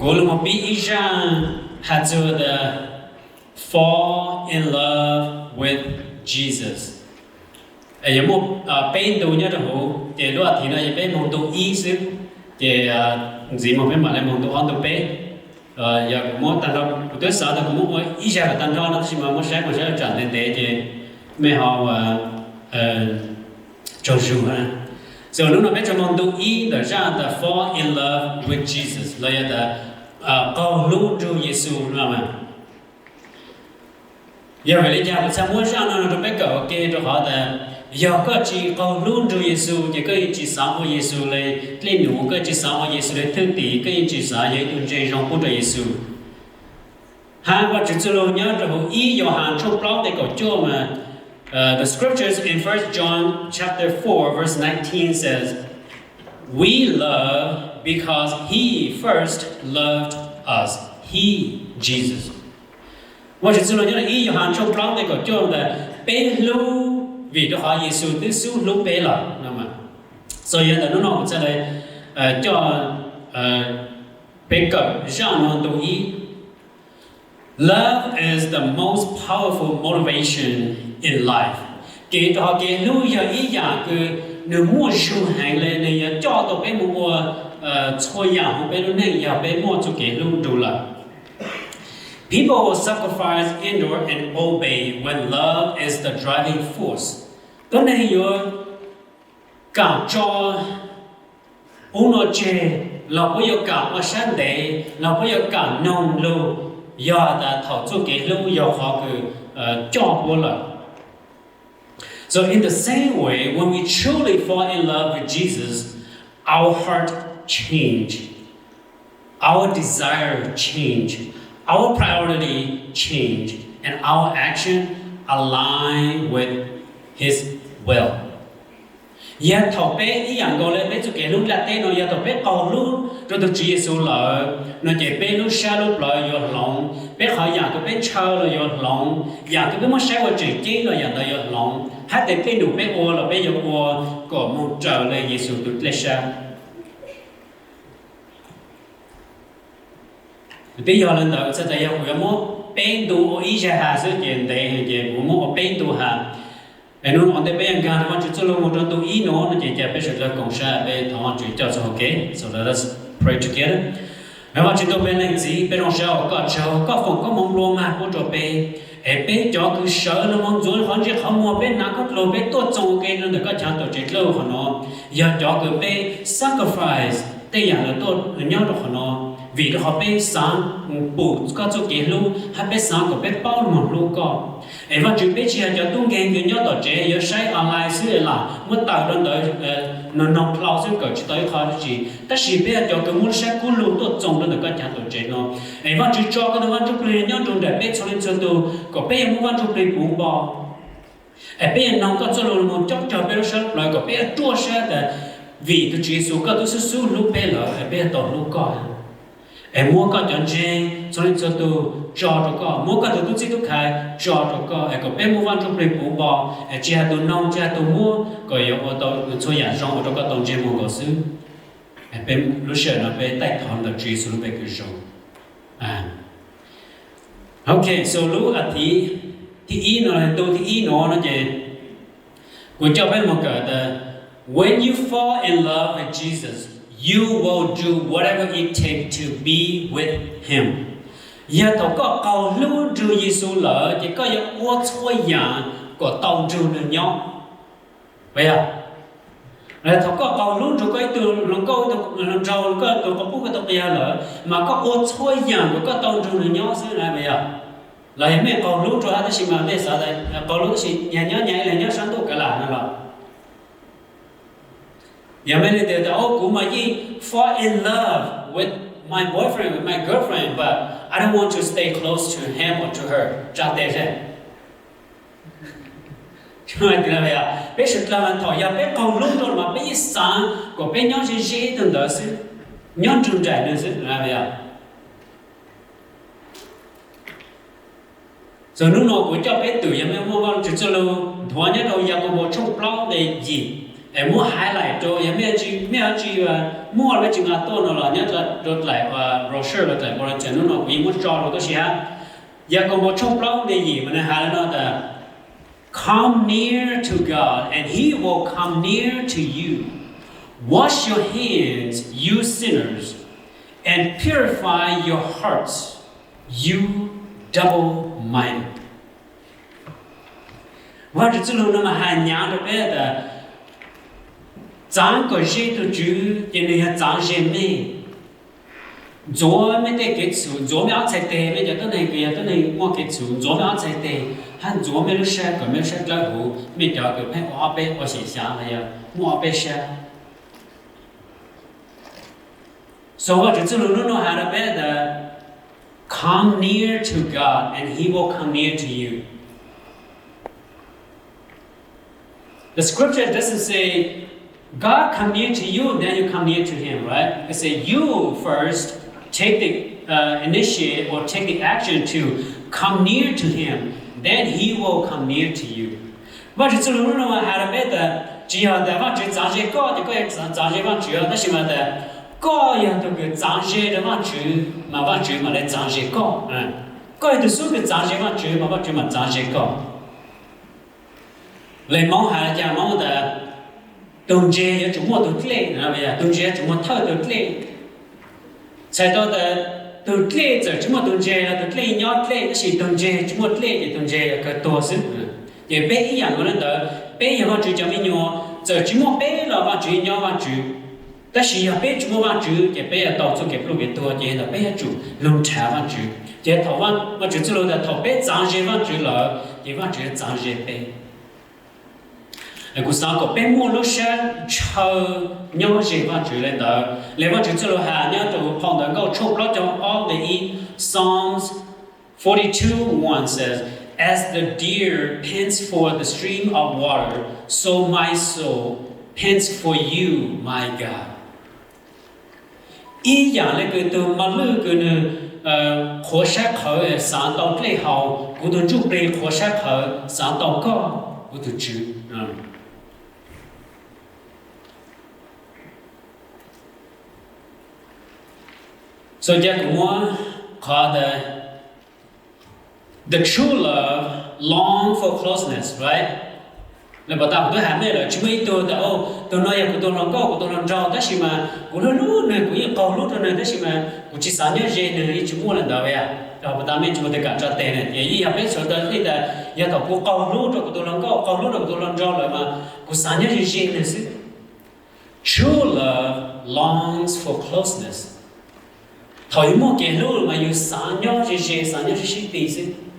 Kuv los mus pib ib zaj has txug the fall in love with Jesus. Yog muaj peb ntu nyob rau huv, ces lub a thiv no yog peb moog ntu ib xwb, ces ntxiv moog peb mam le moog ntu ob ntu peb. Yog kuv muab tag nrho, kuv twb xav tas kuv muab ua ib zaj tag nrho no, tab sis mas muab saib mus saib tsam ntev ntev ces mej ho tsaug zug. So hnub no peb tsuas moog ntu ib ntawm zaj the fall in love with Jesus los yog tas qaug hlub nrug Yexus no. Yog vim li cas kuv txhaj muab zaj no rau peb kawm ua ke? Rau qhov tas yog koj tsis qaug hlub nrug Yexus ces koj yeej tsis xav ua Yexus le dlej num, koj tsis xav ua Yexus le thwj tim, koj yeej tsis xav yog ib tug ntseeg zoo pub rau Yexus. Hab Vajtswv txuj lug nyob rau huv ib Yauhas tshooj plaub nqe kaum cuaj mas, the scriptures in First John chapter four verse nineteen says, "We love because he first loved us." He, Jesus. Vajtswv txuj lug nyob rau ib Yauhas tshooj plaub nqe kaum cuaj tas peb hlub vim rau qhov Yexus twb xub hlub peb lawm. So yog ntawm hnub no kuv txhaj le coj peb kawm zaj no ntu ib. Love is the most powerful motivation in life. Kev rau qhov kev hlub yog ib yam kws nws muaj zug heev le, nws yuav coj tau peb mus ua txhua yam huv peb lub neej yog peb muaj txuj kev hlub nrug lawm. People will sacrifice, endure, and obey when love is the driving force. Tuab neeg yuav kam tso ub no tseg, los puab yuav kam ua sab ntev, los puab yuav kam noog lug, yog tas thaum txuj kev hlub yog qhov kws coj puab lawm. So in the same way, when we truly fall in love with Jesus, our heart change, our desire change, our priority change, and our action align with His will. Yog thaum peb ib yam nkaus le peb txuj kev hlub nplaj teb no, yog thaum peb qaug hlub rau tug Tswv Yexus lawm no ces peb lub sab lub plawv yuav hloov, peb qhov yam kws peb ntshaw los yuav hloov, yam kws peb muab saib ua tseem ceeb los yam ntawd yuav hloov, hab tes dlej num peb ua los peb yuav ua kom moog raws le Yexus tug dlej sab. Twb yog le ntawd txhaj tas yog kuv yuav muab peb ntu ua ib zag has xwb ces ntev ces kuv muab ua peb ntu has. Es hnub no ntej peb yuav nkaag rau Vajtswv txuj lug moog rau ntu ib no no ces ca peb sawv dlawg koom sab peb thov Vajtswv coj txug hauv kev. So let us pray together. Vajtswv tau peb Leej Txiv, peb zoo sab ua koj tsaug koj foom koob moov nplua mag pub rau peb, es peb cov kws sawv lug moog ntxuav qhov ntsej qhov muag, peb hnav koj dluag, peb tuaj txoos ua ke rau ntawm koj chav tuam tsev dlawb qhov no, yog cov kws peb sacrifice tej yam lawm tuaj nyob rau qhov no, vim rau qhov peb xaav pum koj txuj kev hlub hab peb xaav kom peb paub moog hlub koj. Es Vajtswv, peb tsis yog cov tub nkeeg kws nyob tom tsev yuav saib online xwb lam muab tawm rau ntawd noog dlau xwb kawm tsis tau ib qho dab tsi, tab sis peb yog cov kws muab lub sab kub lug tuaj txoos rau ntawm koj chav tuam tsev no. Es Vajtswv, tso koj tug Vaj Ntsujplig nyob nrug nraim peb txhua leej txhua tug kom peb yuav muaj Vaj Ntsujplig puv npo. Es peb yuav noog koj txuj lug moog cob cog peb lub sab lub plawv kom peb yuav ruaj sab tas vim tug Tswv Yexus koj tub xub xub hlub peb lawm es peb yuav tau hlub koj. Es muab koj cov ntseeg txhua leej txhua tug tso rau koj, muab koj tug tub txib tub khai tso rau koj, es kom peb muaj Vaj Ntsujplig puv npo, es tsis has tug noog tsis has tug muab, kom yuav ua tau txhua yam zoo ua rau koj tau ntsej muag nkaus xwb. Peb lub sij hawm no peb taij thov ntawm Tswv Yexus lub npe kws zoo. Ok, so lub a thiv thib ib no, ntu thib ib no no ces kuv coj peb moog kawm tas, when you fall in love with Jesus, you will do whatever it takes to be with Him. Yog thaum koj qaug hlub nrug Yexus lawm ces koj yuav ua txhua yam kom tau nrug nwg nyob. Puas yog? Thaum koj qaug hlub nrug koj ib tug hluas nkauj, ib tug hluas nraug, koj tug quas puj, koj tug qias lawm mas koj ua txhua yam kom koj tau nrug nwg nyob xwb na, puas yog? Los yog mej qaug hlub rua hab tab sis mas mej xav tas qaug hlub tab sis nyag nyob nyag ib leeg nyob sab ntuj kav lam no los? Yog mej leej twg tas, o, kuv mas yeej fall in love with my boyfriend, with my girlfriend, but I don't want to stay close to him or to her, tsa tes seb. Peb sawv dlawg thaum yog peb qaug hlub rua mas peb yeej xaav kom peb nyob ze ze ib tug ntawd xwb, nyob nrug nraim nws xwb. Txug hnub no kuv coj peb twm, yog mej muaj Vajtswv txuj lug nthuav nyob rau Yakaunpaus tshooj plaub nqe yim, Es muab highlight rau, yog mej, mej ho tsis muaj dab tsi nqa tuaj no los nyob rau dlaim brochure los dlaim bulletin hnub no kuv yeej muab tso rau tab sis hab, Yakaunpaus tshooj plaub nqe yim mas nws has li no tas, Come near to God, and He will come near to you. Wash your hands, you sinners, and purify your hearts, you double-minded. Vajtswv txuj lug no mas has nyaav rau peb tas, txaav kom ze tug Tswv ces nws yog txaav ze mej. Ntxuav mej tej kev txhum, ntxuav mej ob txhais tes, mej cov tuab neeg kws yog tuab neeg muaj kev txhum, ntxuav mej ob txhais tes, hab ntxuav mej lub sab kom mej lub sab dlawb huv, mej cov kws pheej ua ob peb, ua xyem xyav los yog muaj ob peb sab. So Vajtswv txuj lug nub nua has rau peb tas, Come near to God and He will come near to you. The scripture doesn't say, God come near to you, then you come near to Him, right? It say you first take the uh, initiate or take the action to come near to Him, then He will come near to you. Vajtswv txuj lug nub nua has rau peb tas, tsis yog tas Vajtswv txaav ze koj ces koj txaav ze Vajtswv, tab sis mas tas koj yog tug kws txaav ze rau Vajtswv mas Vajtswv mam le txaav ze koj. Koj yog tug xub kws txaav ze Vajtswv mas Vajtswv mam txaav ze koj. Le Moob has le caag Moob tas, tug ntse yuav tsum muaj tug dlej, tug ntse yuav tsum muaj thawj tug dlej. Txhais tau tas tug dlej txawm tsis muaj tug ntse los tug dlej nyob dlej, tab sis tug ntse tsis muaj dlej ces tug ntse yuav kawg tuag xwb. Ces peb ib yam nkaus le ntawd, peb yog Vajtswv cov me nyuam, txawm tsis muaj peb los Vajtswv nyob Vajtswv. Tab sis yog peb tsis muaj Vajtswv ces peb yuav tau txuj kev pluj kev tuag, ces yog tas peb yuav tsum lug nrhav Vajtswv. Ces thaum Vajtswv txuj lug tas thaum peb txaav ze Vajtswv lawm ces Vajtswv yuav txaav ze peb. Kuv xaav kom peb muaj lub sab ntshaw nyob ze Vajtswv le ntawd. Le Vajtswv txuj lug has nyob rau phau Ntawv Nkauj tshooj plaub caug ob nqe ib, Psalms forty-two one says, As the deer pants for the stream of water, so my soul pants for you, my God. Ib yam le kws tug mos lwj kws nws qhuav sab qhawv xaav tau dlej haus, kuv tug ntsuj plig qhuav sab qhawv xaav tau koj, kuv tug Tswv. So ca kuv muab qhov tas, the true love long for closeness, right? Lawv pom tas kuv twb has mej lawm, tsis muaj ib tug tas, tug no yog kuv tug hluas nkauj, kuv tug hluas nraug, tab sis mas kuv hlub hlub nws, kuv yeej qaug hlub rau nws, tab sis mas kuv tsis xav nyob ze nws, yeej tsis muaj le ntawd. Yog pom tas mej tsis muaj tug kam tso tes na, ces yeej yog peb sawv daws li tas, yog thaum kuv qaug hlub rau kuv tug hluas nkauj, qaug hlub rau kuv tug hluas nraug lawm mas kuv xav nyob ze ze nws xwb. True love longs for closeness. Thaum yus muaj kev hlub mas yus xav nyob ze ze, xav nyob sib sib tis xwb.